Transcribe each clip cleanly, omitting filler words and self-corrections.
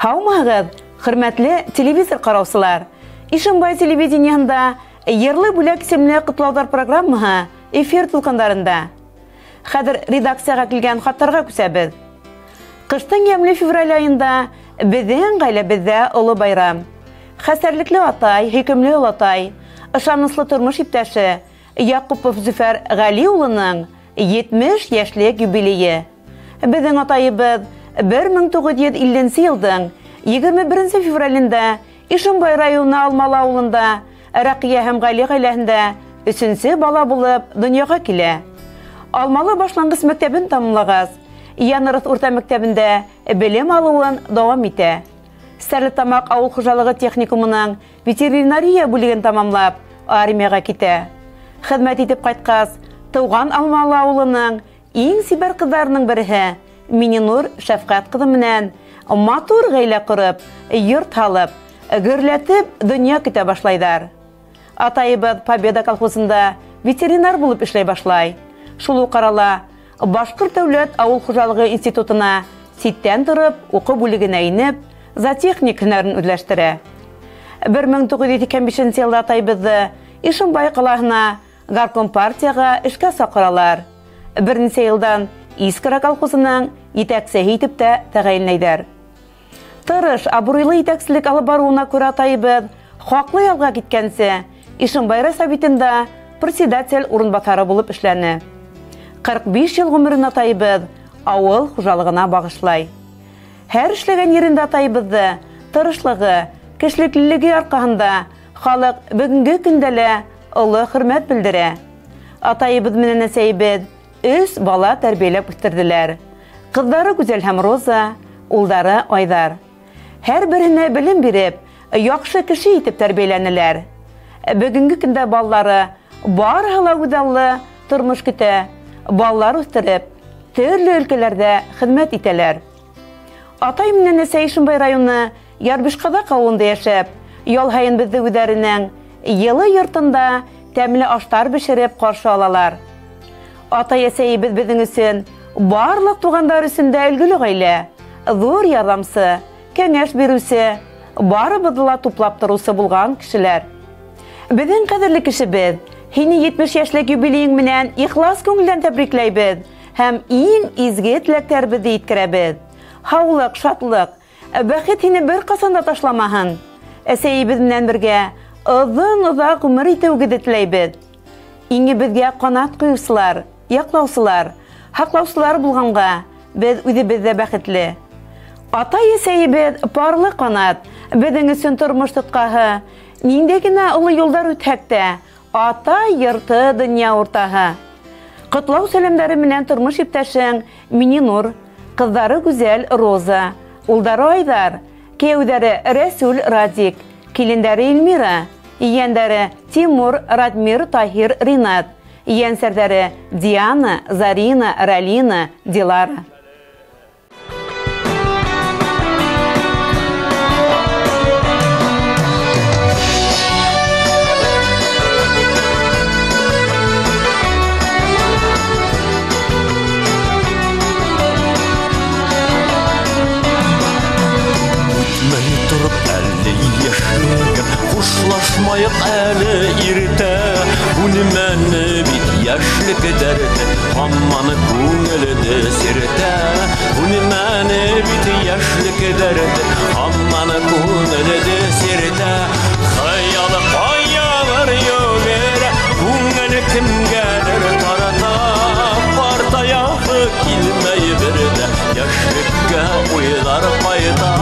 Һаумыһығыҙ, хөрмәтле телевизор ҡараусылар! Ишембай телевидениеһында «Йырлы бүләк» исемле ҡотлауҙар программаһы эфир тулҡындарында. Хәҙер редакцияға килгән хаттарға күсәбеҙ. Ҡыштың йәмле февраль айында беҙҙең ғаиләбеҙҙә оло байрам. Хәстәрлекле атай, һөйкөмлө олатай, ышаныслы тормош иптәше Яҡупов Зөфәр Ғәли улының 70 йәшлек юбилейы. Беҙҙең атайыбыҙ 1950 йылдың 21 февралендә Ишембай районы Алмалы ауылында Рәҡиә һәм Ғәли ғаиләһендә өсөнсө бала булып донъяға килә. Алмалы башланғыс мәктәбен тамамлағас, Янырыҫ урта мәктәбендә белем алыуын дауам итә. Стәрлетамаҡ ауыл хужалығы техникумының ветеринария бүлеген тамамлап, армияға китә. Хеҙмәт итеп ҡайтҡас, тыуған Алмалы ауылының иң сибәр ҡыҙҙарының береһе Мининур Шәфҡәт ҡыҙы менән матур ғаилә ҡороп, йорт һалып, гөрләтеп донъя көтә башлайҙар. Атайыбыҙ Победа колхозында ветеринар булып эшләй башлай. Шул уҡ арала Башҡорт дәүләт ауыл хужалығы институтына ситтән тороп уҡыу бүлегенә инеп, зоотехник һөнәрен үҙләштерә. 1925 йылда атайыбыҙҙы Ишембай ҡалаһына горкомпартияға эшкә саҡыралар. Бер нисә йылдан Искра колхозының етәксеһе итеп тә тәғәйенләйҙәр. Тырыш, абруйлы етәкселек алып барыуына күрә атайыбыҙ хаҡлы ялға киткәнсе Ишембай райсоветында председатель урынбаҫары булып эшләне. 45 йыл ғүмерен атайыбыҙ ауыл хужалығына бағышлай. Һәр эшләгән ерендә атайыбыҙҙы тырышлығы, кешелеклелеге арҡаһында халыҡ бөгөнгө көндә лә оло хөрмәт белдерә. Атайыбыҙ менән әсәйебеҙ 3 бала тәрбиәләп үҫтерҙеләр. Ҡыҙҙары Гүзәл һәм Роза, улдары Айҙар. Һәр береһенә белем биреп, яҡшы кеше итеп тәрбиәләнеләр. Бөгөнгө көндә балалары барыһы ла үҙаллы тормош көтә, балалар үҫтереп, төрлө өлкәләрҙә хеҙмәт итәләр. Атай менән әсәй Ишембай районы Ярбишҡаҙаҡ ауылында йәшәп, ял һайын беҙҙе үҙҙәренең йылы йортонда тәмле аштар бешереп ҡаршы алалар. Атай әсәйебеҙ беҙҙең өсөн барлыҡ туғандар өсөн дә өлгөлө ғаилә, ҙур ярҙамсы, кәңәш биреүсе, барыбыҙҙы ла туплап тороусы булған кешеләр. Беҙҙең ҡәҙерле кешебеҙ, һине 70 йәшлек юбилейың менән ихлас күңелдән тәбрикләйбеҙ һәм иң изге теләктәребеҙҙе еткерәбеҙ. Һаулыҡ, шатлыҡ, бәхет һине бер ҡасан да ташламаһын. Әсәйебеҙ менән бергә оҙон-оҙаҡ ғүмер итеүегеҙҙе теләйбеҙ. Иңебеҙгә ҡанат ҡуйыусылар, яҡлаусылар, һаҡлаусылар булғанға беҙ үҙебеҙ ҙә бәхетле. Атай-әсәйебеҙ парлы ҡанат, беҙҙең өсөн тормош тотҡаһы. Ниндәй генә оло юлдар үтһәк тә, атай йорто донъя уртаһы. Ҡотлау сәләмдәре менән тормош иптәшең Мининур, ҡыҙҙары Гүзәл Роза, улдары Айҙар, кейәүҙәре Рәсүл Радик, килендәре Эльмира, ейәндәре Тимур, Радмир, Таһир, Ринат, ейәнсәрҙәре Диана, Зарина, Ралина, Дилара. Хушлашмайыҡ әле иртә, үлмәне бит йәшлек дәрте, һаман күңелде сиртә. Үлмәне бит йәшлек дәрте, һаман күңелде сиртә. Хыял ҡаялар йүгерә, күңел кемгәлер тарата. Ҡартаяһы килмәй бер ҙә, йәшлеккә уйҙар ҡайта.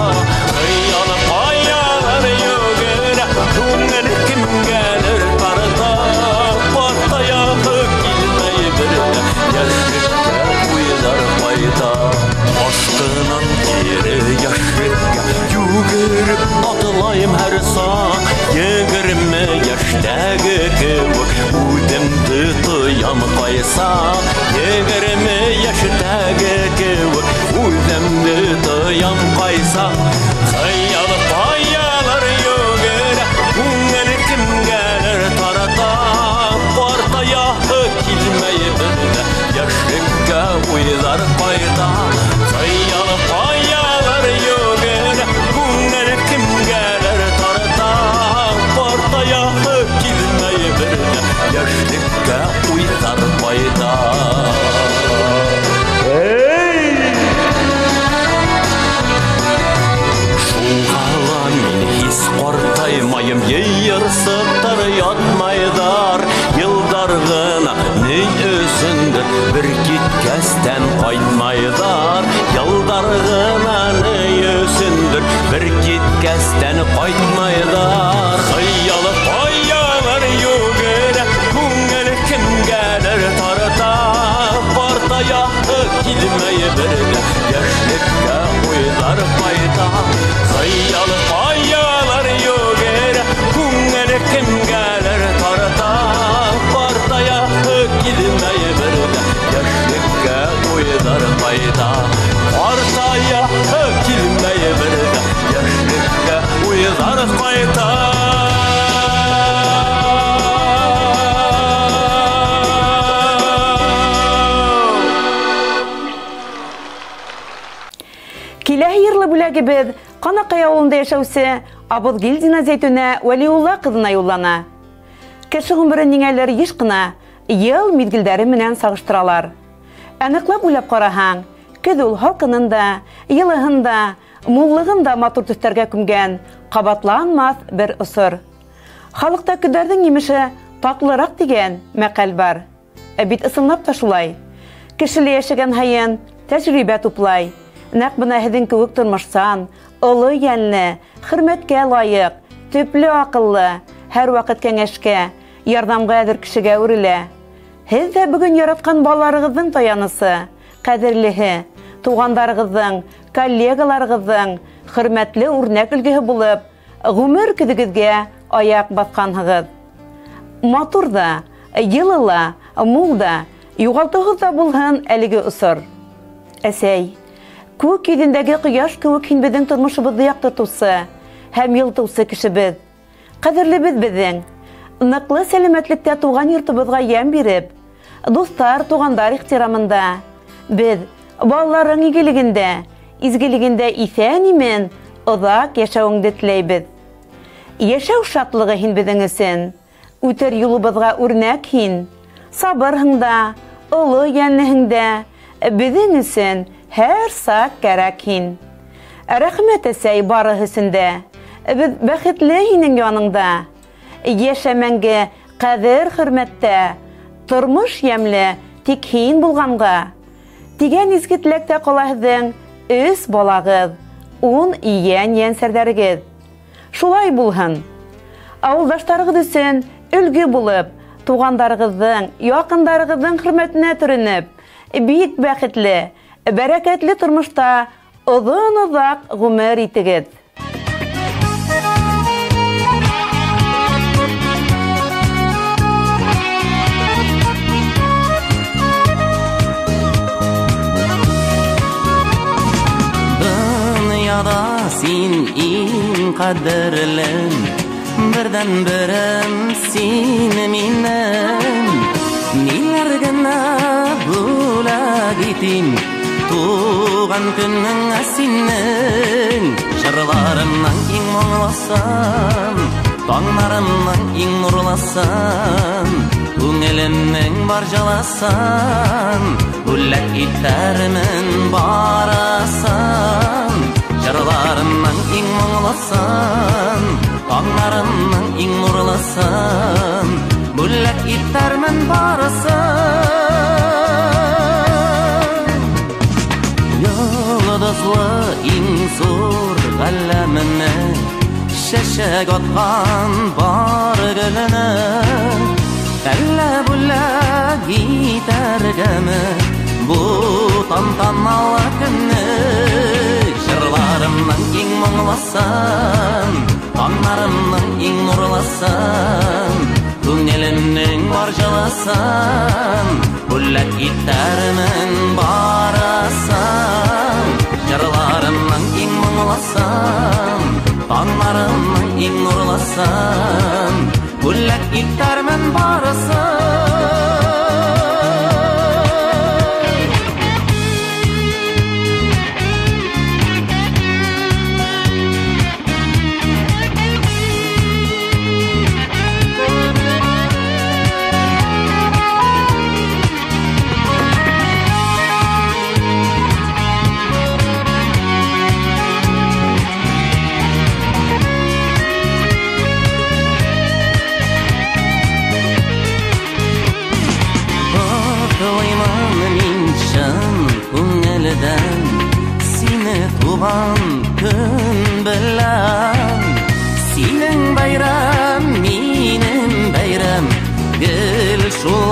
Хыял ҡаялар йүгерә, күңел кемгәлер тарта. Ҡартаяһы килмәй бер ҙә, йәшлеккә уйҙар ҡайта. Ашҡынан кире йәшлеккә йүгереп атлайым һәр саҡ. 20 йәштәге кеүек үҙемде тоям ҡайсаҡ. 20 йәштәге кеүек үҙемде тоям ҡайсаҡ. Хыял ҡаялар йүгерә, күңел кемгәлер тарата. Ҡартаяһы килмәй бер ҙә, йәшлеккә уйҙар ҡайта. Хыял ҡаялар йүгерә, Яшьлеккә уйлар кайта. Шуңа мин һис картаймаем, йыйырсыктар ятмайдар. Йылдар гына ни өчендер бер киткәстән кайтмайдар. Йылдар гына ни өчендер бер киткәстән кайтмайдар. Хыялы каялар йөгерә, күңел кемгәдер тарта. Картая килмәй бер дә, яшьлеккә уйлар кайта. Хыялы каялар йөгерә, күңел кемгәдер тарта. Картая килмәй бер дә, яшьлеккә уйлар кайта. Картая килмәй бер дә, яшьлеккә уйлар кайта. Киләһе йырлы бүләгебеҙ Ҡанаҡай ауылында йәшәүсе Абыҙгилдина Зәйтүнә Вәлиулла ҡыҙына юллана. Кеше ғүмерен ниңәлер йыш ҡына йыл миҙгелдәре менән сағыштыралар. Ә ныҡлап уйлап ҡараһаң, көҙ ул һалҡынын да, йылыһын да, муллығын да матур төҫтәргә күмгән ҡабатланмаҫ бер осор. Халыҡта көҙҙәрҙең емеше татлыраҡ тигән мәҡәл бар. Ә бит ысынлап та шулай. Кешеле йәшәгән һайын тәжрибә туплай. Нәҡ бына һеҙҙең кеүек тормошсан, оло йәнле, хөрмәткә лайыҡ, төплө аҡыллы, һәр ваҡыт кәңәшкә, ярҙамға әҙер кешегә әүерелә. Һеҙ ҙә бөгөн яратҡан балаларығыҙҙың таянысы, ҡәҙерлеһе, туғандарығыҙҙың, коллегаларығыҙҙың хөрмәтле үрнәк өлгөһө булып, ғүмер көҙөгөҙгә аяҡ баҫҡанһығыҙ. Матур ҙа, йылы ла, мул да, юғалтыуһыҙ ҙа булһын әлеге осор. Әсәй, күк йөҙөндәге ҡояш кеүек һин беҙҙең тормошобоҙҙо яҡтыртыусы һәм йылытыусы кешебеҙ. Ҡәҙерлебеҙ беҙҙең. Ныҡлы сәләмәтлектә тыуған йортобоҙға йәм биреп, дуҫтар, туғандар ихтирамында, беҙ балаларың игелегендә, изгелегендә иҫән-имен оҙаҡ йәшәүеңде теләйбеҙ. Йәшәү шатлығы һин беҙҙең өсөн, үтер юлыбыҙға үрнәк һин, сабырһың да, оло йәнлеһең дә, беҙҙең өсөн һәр саҡ кәрәк һин. Рәхмәт, әсәй, барыһы өсөн дә. Беҙ бәхетле һинең яныңда. Йәшә мәңге ҡәҙер хөрмәттә, тормош йәмле тик һин булғанға. Тигән изге теләктә ҡала һеҙҙең 3 балағыҙ, 10 ийән йәнсәрҙәрегеҙ. Шулай булһын. Ауылдаштарығыҙ өсөн өлгө булып, туғандарығыҙҙың, яҡындарығыҙҙың хөрмәтенә төрөнөп, бик бәхетле, бәрәкәтле тормошта оҙон-оҙаҡ ғүмер итегеҙ. Донъяда син иң ҡәҙерлем, берҙән-берем син минең. Ниләр генә бүләк итим туған көнөңә синең. Жырларымның иң моңлысын, таңнарымның иң нурлысын, күңелемнең бар жылысын бүләк итәрмен барысын. Жырларымның иң моңлысын, таңнарымның иң нурлысын бүләк итәрмен барысын. Йолдызлы иң зур ғәләмене, чәчәк аткан бар гөлене, әллә бүләк итәргәме бу тантаналы көнне? Жырларымның иң моңлысын, таңнарымның иң нурлысын, күңелемнең бар жылысын бүләк итәрмен барысын. Жырларымның иң моңлысын, таңнарымның иң нурлысын бүләк итәрмен барысын.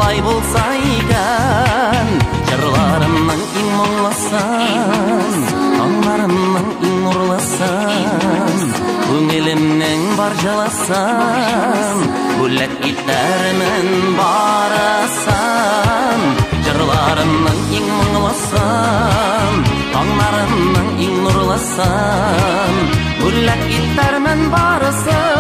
Шулай булса икән, җырларымның иң моңлысын, таңнарымның иң нурлысын, күңелемнең бар җылысын бүләк итәрмен барысын. Җырларымның иң моңлысын, таңнарымның иң нурлысын бүләк итәрмен барысын.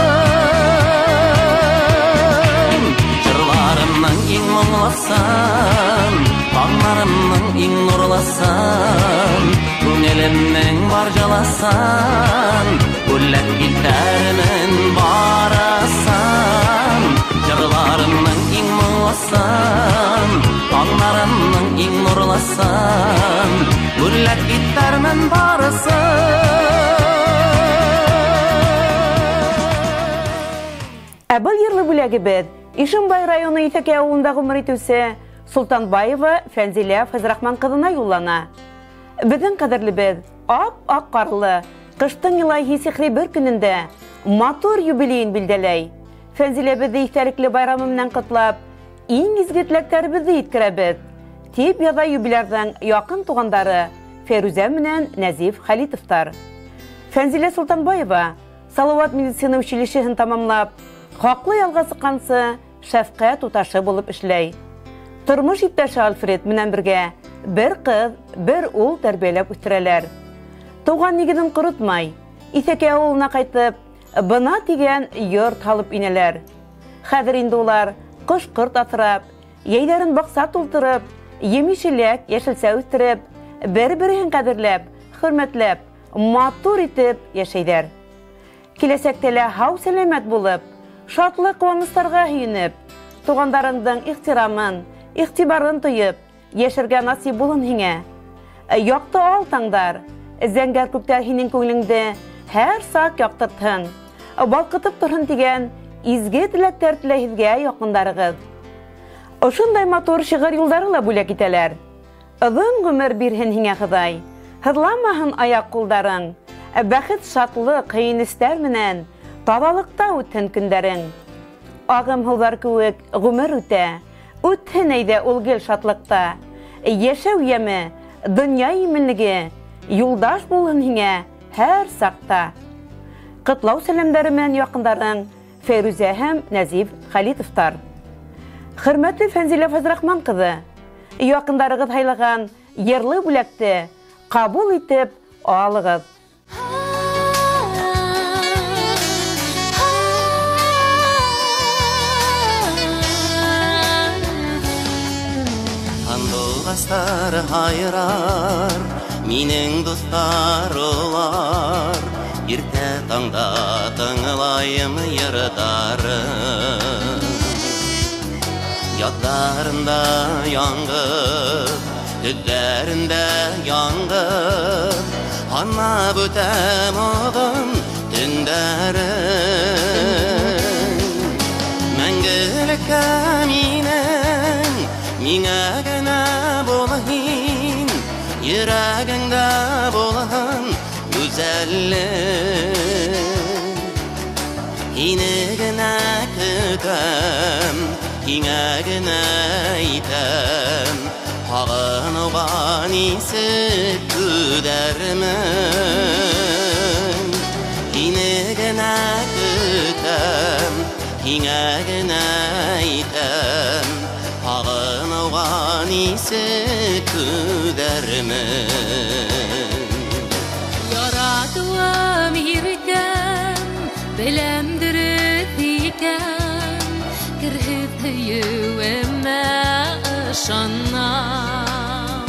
Җырларымның иң моңлысын, таңнарымның иң нурлысын, күңелемнең бар җылысын бүләк итәрмен барысын. Җырларымның иң моңлысын, таңнарымның иң нурлысын бүләк итәрмен барысын. Ә был йырлы бүләгебеҙ Ишембай районы Иҫәкәй ауылында ғүмер итеүсе Солтанбаева Фәнзилә Фәзрахман ҡыҙына юллана. Беҙҙең ҡәҙерлебеҙ ап-аҡ ҡарлы ҡыштың илаһи сихри бер көнөндә матур юбилейын билдәләй. Фәнзиләбеҙҙе иҫтәлекле байрамы менән ҡотлап, иң изге теләктәребеҙҙе еткерәбеҙ, тип яҙа юбилярҙың яҡын туғандары Фәрүзә менән Нәзиф Хәлитовтар. Фәнзилә Солтанбаева Салауат медицина училищеһын тамамлап, хаҡлы ялға сыҡҡансы шәфҡәт туташы булып эшләй. Тормош иптәше Альфред менән бергә бер ҡыҙ, бер ул тәрбиәләп үҫтерәләр. Тыуған нигеҙен ҡоротмай, Иҫәкәй ауылына ҡайтып, бына тигән йорт һалып инәләр. Хәҙер инде улар ҡош-ҡорт аҫрап, йәйҙәрен баҡса тултырып, емеш-еләк, йәшелсә үҫтереп, бер-береһен ҡәҙерләп, хөрмәтләп, матур итеп йәшәйҙәр. Киләсәктә лә һау-сәләмәт булып, шатлыҡ ҡыуаныстарға һөйөнөп, туғандарыңдың ихтирамын, иғтибарын тойоп, йәшәргә насип булһын һиңә. Яҡты ал таңдар, зәңгәр күктәр һинең күңелеңде һәр саҡ яҡтыртһын, балҡытып торһон тигән изге теләктәр теләй һеҙгә яҡындарығыҙ. Ошондай матур шиғыр юлдары ла бүләк итәләр. Оҙон ғүмер бирһен һиңә Хоҙай, һыҙламаһын аяҡ-ҡулдарың, бәхет, шатлыҡ, һөйөнөстәр менән таҙалыҡта үтһен көндәрең. Ағым һыуҙар кеүек ғүмер үтә, үтһен әйҙә ул гел шатлыҡта. Йәшәү йәме, донъя именлеге юлдаш булһын һиңә һәр саҡта. Ҡотлау сәләмдәре менән яҡындарың Фәйрүзә һәм Нәзиф Хәлитовтар. Хөрмәтле Фәнзилә Фәзрахман ҡыҙы, яҡындарығыҙ һайлаған йырлы бүләкте ҡабул итеп алығыҙ. Һандуғастар һайрар, минең дуҫтар улар, иртә таңда тыңлайым йырҙарын. Яҙҙарында яңғыҙ, төндәрендә яңғыҙ, һанап үтәм оҙон төндәрен. Мәңгелеккә минең, миңә генә бул һин, йөрәгеңдә булһын гүзәллек. Һине генә көтәм, һиңә генә әйтәм, һағыныуға нисек түҙәрмен. Һине генә көтәм, һиңә генә әйтәм, һағыныуға нисек түҙәрмен. Яратыуым иркәм, беләм дөрөҫ икән, керһеҙ һөйөүемә ышанам.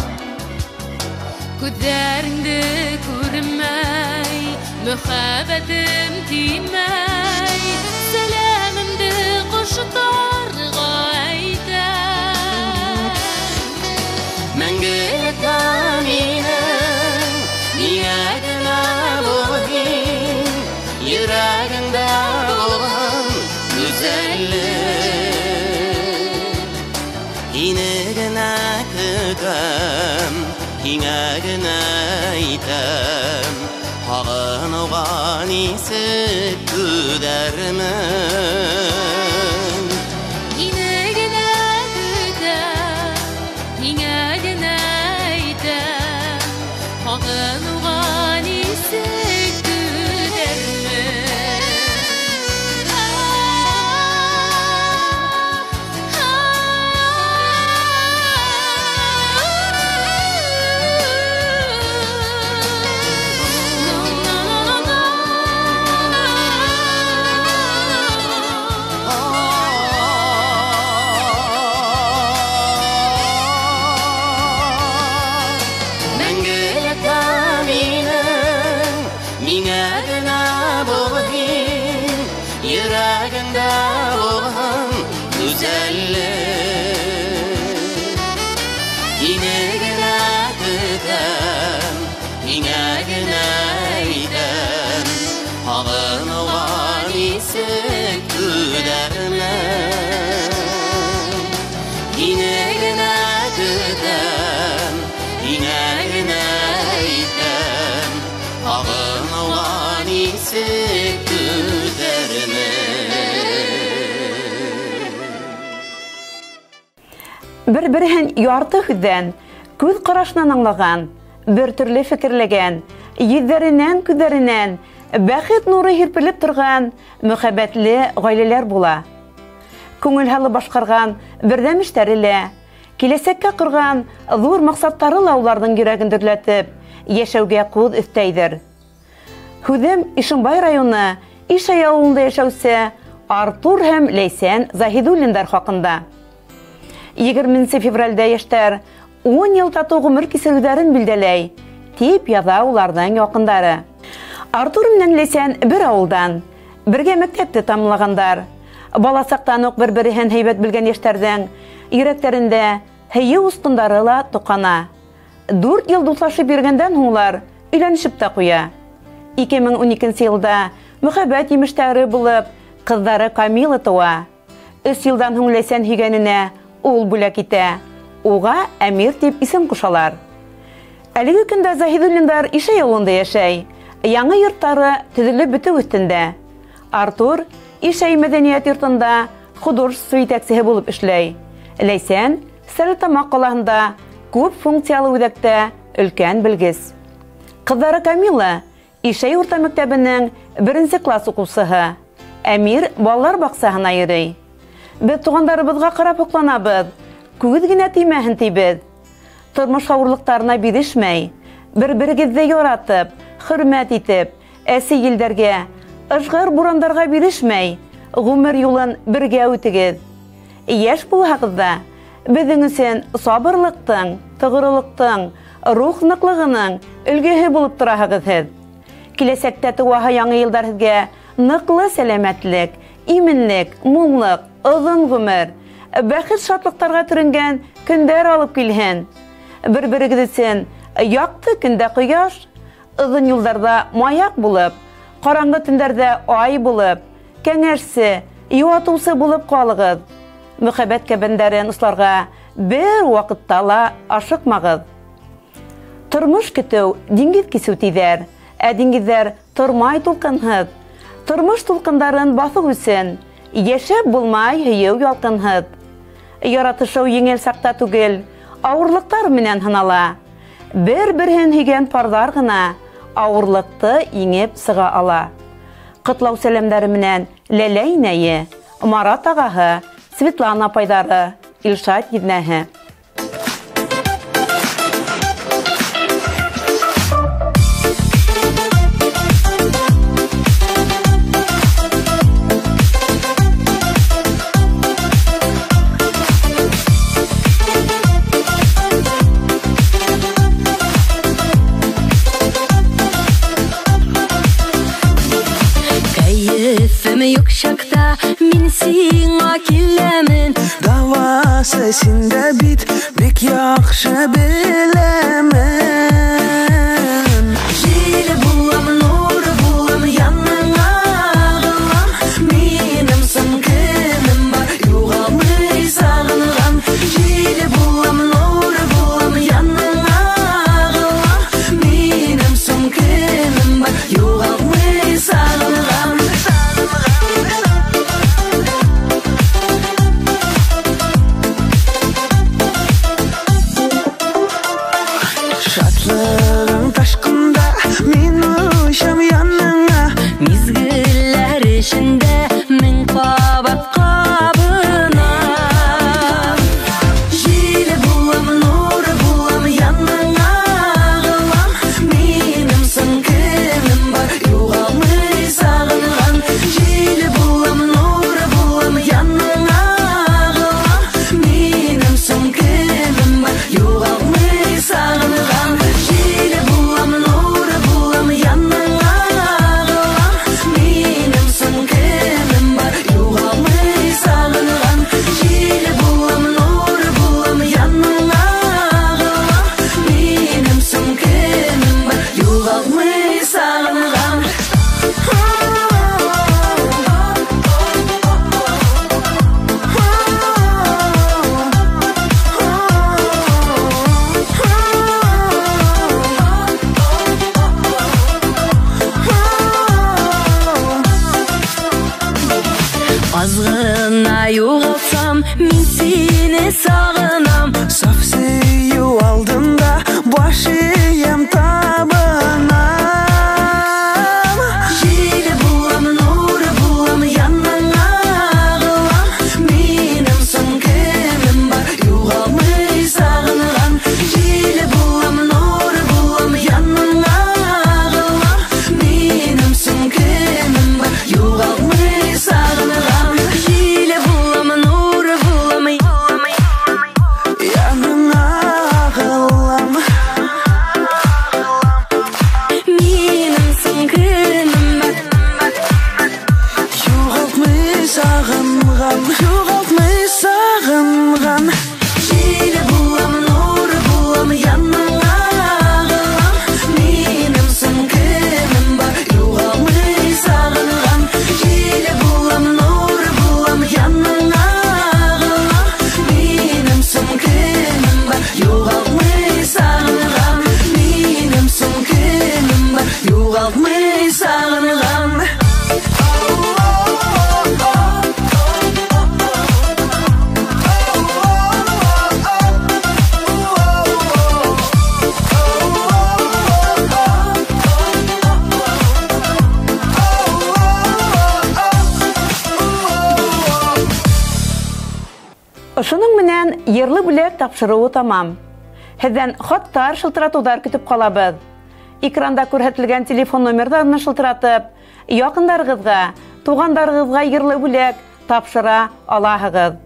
Күҙҙәреңде күрмәй, мөхәббәтем тимәй, сәләмемде ҡоштарға әйтәм. Мәңгелеккә минең, миңә генә бул һин, йөрәгеңдә булһын гүзәллек. Һине генә көтәм, һиңә генә әйтәм, һағыныуға нисек түҙәрмен. Һине генә көтәм, Бер-береһен ярты һүҙҙән, күҙ ҡарашынан аңлаған, бер төрлө фекерләгән, йөҙҙәренән, күҙҙәренән бәхет нуры һирпелеп торған мөхәббәтле ғаиләләр була. Күңел һалып башҡарған берҙәм эштәре лә, киләсәккә ҡорған ҙур маҡсаттары ла уларҙың йөрәген дөрләтеп, йәшәүгә ҡуҙ өҫтәйҙер. Һүҙем Ишембай районы Ишәй ауылында йәшәүсе Артур һәм Ләйсән Заһидуллиндар хаҡында. 20 февралдә йәштәр 10 йыл татыу ғүмер кисереүҙәрен билдәләй, тип яҙа уларҙың яҡындары. Артур менән Ләйсән бер ауылдан, бергә мәктәпте тамамлағандар. Бала саҡтан уҡ бер-береһен һәйбәт белгән йәштәрҙең йөрәктәрендә һөйөү осҡондары ла тоҡана. 4 йыл дуҫлашып йөрөгәндән һуң улар өйләнешеп тә ҡуя. 2012 йылда мөхәббәт емештәре булып ҡыҙҙары Камила тыуа. 3 йылдан һуң Ләйсән һөйгәненә ул бүләк итә. Уға Әмир тип исем ҡушалар. Әлеге көндә Заһидуллиндар Ишәй ауылында йәшәй. Яңы йорттары төҙөлөп бөтөү өҫтөндә. Артур Ишәй мәҙәниәт йортонда художество етәксеһе булып эшләй. Ләйсән Стәрлетамаҡ ҡалаһында күп функциялы үҙәктә өлкән белгес. Ҡыҙҙары Камила Ишәй урта мәктәбенең 1-нсе класс уҡыусыһы. Әмир балалар баҡсаһына йөрөй. Беҙ туғандарыбыҙға ҡарап һоҡланабыҙ, күҙ генә теймәһен тибеҙ. Тормош ауырлыҡтарына бирешмәй, бер-берегеҙҙе яратып, хөрмәт итеп, әсе елдәргә, ыжғыр бурандарға бирешмәй, ғүмер юлын бергә үтегеҙ. Йәш булһағыҙ ҙа, беҙҙең өсөн сабырлыҡтың, тоғролоҡтоң, рух ныҡлығының өлгөһө булып тораһығыҙ һеҙ. Киләсәктә тыуаһы яңы йылдар һеҙгә ныҡлы сәләмәтлек, именлек, муллыҡ, оҙон ғүмер, бәхет шатлыҡтарға төрөнгән көндәр алып килһен. Бер-берегеҙ өсөн яҡты көндә ҡояш, оҙон юлдарҙа маяҡ булып, ҡараңғы төндәрҙә ай булып, кәңәшсе, йыуатыусы булып ҡалығыҙ. Мөхәббәт кәбәндәрен осларға бер ваҡытта ла ашыҡмағыҙ. Тормош көтөү диңгеҙ кисеү тиҙәр, ә диңгеҙҙәр тормай тулҡынһыҙ. Тормош тулҡындарын баҫыу өсөн йәшәп булмай һөйөү ялҡынһыҙ. Яратышыу еңел саҡта түгел, ауырлыҡтар менән һынала. Бер-береһен һөйгән парҙар ғына ауырлыҡты еңеп сыға ала. Ҡотлау сәләмдәре менән Ләлә инәйе, Марат ағаһы, Светлана апайҙары, Илшат еҙнәһе. Юҡ чакта мин сиңа киләмен. Давасы синдә бит бик яҡшы беләмен. Җил булам, нур булам, яныңа ағылам. Минем соң кемем бар, югалмый сагынган. Җил булам, нур булам, яныңа ағылам. Минем соң кемем бар, югалмый сагынган. Мин сине сағынам. Саф сөйөү алдында баш эйәм, табынам. Еле булам, нуры булам, яныңа ағылам. Минең соң кемем бар, юғалмай сағынған. Еле булам, нуры булам, яныңа ағылам. Минең соң кемем бар, юғалмай сағынған. Еле булам, нуры булам, Яныңа ағылам. Минең соң кемем бар, Юғалтмай сағынған, юғалтмай сағынған. Еле булам, нуры булам, яныңа ағылам. Минең соң кемем бар, юғалмай сағынған. Еле булам, нуры булам, яныңа ағылам. Минең соң кемем бар, юғалтмай сағынған. Минең соң кемем бар, юғалтмай сағынған. Ошоноң менән йырлы бүләк тапшырыуы тамам. Һеҙҙән хаттар, шылтыратыуҙар көтөп ҡалабыҙ. Экранда күрһәтелгән телефон номерҙарына шылтыратып, яҡындарығыҙға, туғандарығыҙға йырлы бүләк тапшыра алаһығыҙ.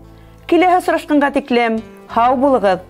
Киләһе осрашҡанға тиклем һау булығыҙ.